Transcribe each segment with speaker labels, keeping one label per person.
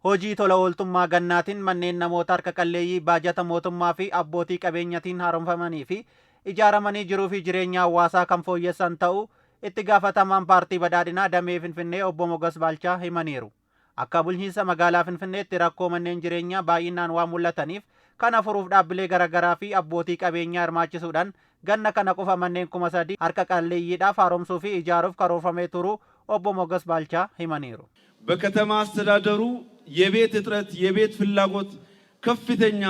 Speaker 1: Hojii tola ooltummaa gannaatiin manneen namoota harka qalleeyyii baajata mootummaa fi abbootii qabeenyatiin haaromfamanii fi ijaaramanii jiruu fi jireenya hawaasaa kan fooyyessan ta'uu itti gaafatamaan paartii badhaadhinaa damee Finfinnee obbo Mogas Baalchaa himaniiru. Akka bulchiinsa magaalaa Finfinneetti rakkoo manneen jireenyaa baay'inaan waan mul'ataniif kana furuuf dhaabbilee garaagaraa fi abbootii qabeenyaa hirmaachisuudhaan ganna kana qofa manneen 3000 harka qalleeyyiidhaaf haaromsuu fi ijaaruuf karoorfamee turuu obbo Mogas Baalchaa himaniiru.
Speaker 2: በከተማ አስተዳደሩ የቤት እጥረት የቤት ፍላጎት ከፍተኛ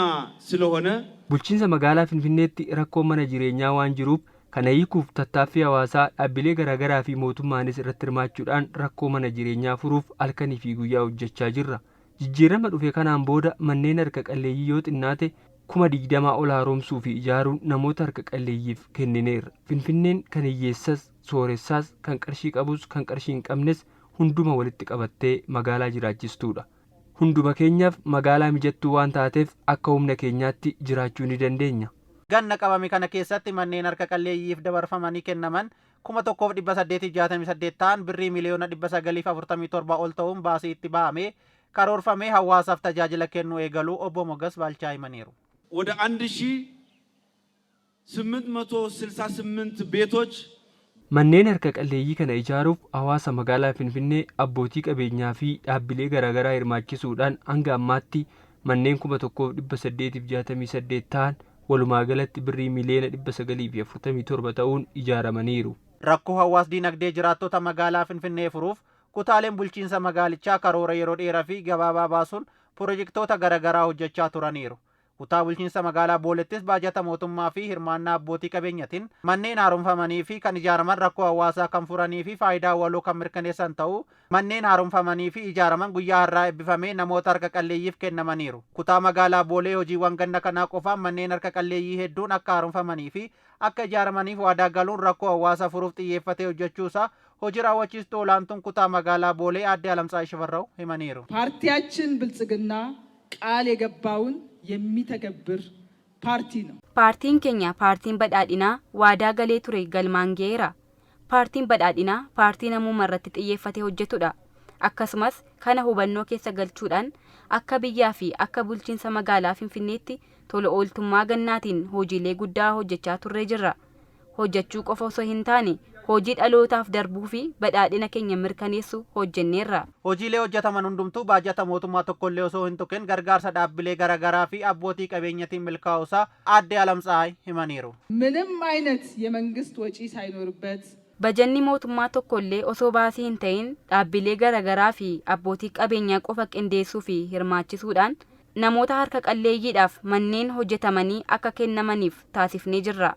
Speaker 2: ስለሆነ
Speaker 3: Bulchiinsa magaalaa Finfinneetti rakkoon mana jireenyaa waan jiruuf kana hiikuuf tattaaffii hawaasaa dhaabbilee garaagaraa fi mootummaanis irratti hirmaachuudhaan rakkoo mana jireenyaa furuuf halkanii fi guyyaa hojjechaa jirra. Jijjiirama dhufe kanaan booda manneen harka qalleeyyii yoo xinnaate 20,000 ol haaromsuu fi ijaaruun namoota harka qalleeyyiif kennineerra. Finfinneen kan hiyyeessas sooressaas, kan qarshii qabus kan qarshii hin qabnes hunduma walitti qabattee magaalaa jiraachistuudha. Hunduma keenyaaf magaalaa mijattuu waan taateef akka humna keenyaatti jiraachuu ni dandeenya.
Speaker 1: Ganna qabame kana keessatti manneen harka qalleeyyiif dabarfamanii kennaman 1868 ta'an birrii miliyoona 947 ol ta'uun baasii itti ba'amee karoorfamee hawaasaaf tajaajila kennuu eegaluu obbo Mogas Baalchaa himaniiru.
Speaker 2: ወደ 1868 ቤቶች
Speaker 3: Manneen harka qalleeyyii kana ijaaruuf hawaasa magaalaa Finfinnee, abbootii qabeenyaa fi dhaabbilee garaagaraa hirmaachisuudhaan hanga ammaatti manneen 1868 ta'an walumaa galatti birrii miliyoona 947 ta'uun ijaaramaniiru.
Speaker 1: Rakkoo hawaas dinagdee jiraattota magaalaa Finfinnee furuuf kutaaleen bulchiinsa magaalichaa karoora yeroo dheeraa fi gabaabaa baasuun pirojektoota garaagaraa hojjechaa turaniiru. Kutaa bulchiinsa magaalaa Boolettis baajata mootummaa fi hirmaannaa abbootii qabeenyatiin manneen haaromfamanii fi kan ijaaraman rakkoo hawaasaa kan furanii fi faayidaa waloo kan mirkaneessan ta'uu manneen haaromfamanii fi ijaaraman guyyaa har'aa eebbifamee namoota harka qalleeyyiif kennamaniiru. Kutaa magaalaa Boolee hojiiwwan ganna kanaa qofaan manneen harka qalleeyyii hedduun akka haaromfamanii fi akka ijaaramaniif waadaa galuun rakkoo hawaasaa furuuf xiyyeeffatee hojjechuusaa hojii raawwachiistuu olaantuun kutaa magaalaa Boolee aadde Alamtsaay Shifarraw himaniiru.
Speaker 4: ፓርቲያችን ብልጽግና ቃል የገባውን የሚተገብር ፓርቲ ነው።
Speaker 5: Paartiin keenya paartiin badhaadhinaa waadaa galee ture galmaan ga'eera. Paartiin badhaadhinaa paartii namummaa irratti xiyyeeffatee hojjetudha. Akkasumas kana hubannoo keessa galchuudhaan akka biyyaa fi akka bulchiinsa magaalaa Finfinneetti tola ooltummaa gannaatiin hojiilee guddaa hojjechaa turree jirra. Hojjechuu qofa osoo hin taane hojii dhalootaaf darbuu fi badhaadhina keenya mirkaneessu hojjenneerra.
Speaker 1: Hojiilee hojjetaman hundumtuu baajata mootummaa tokkollee osoo hin tuqin gargaarsa dhaabbilee garaagaraa fi abbootii qabeenyatiin milkaa'uusaa aadde Alamtsaay himaniiru.
Speaker 4: ምንም አይነት የመንግስት ወጪ ሳይኖርበት
Speaker 5: Bajanni mootummaa tokkollee osoo baasii hin ta'in dhaabbilee garaagaraa fi abbootii qabeenyaa qofa qindeessuu fi hirmaachisuudhaan namoota harka qalleeyyiidhaaf manneen hojjetamanii akka kennamaniif taasifnee jirra.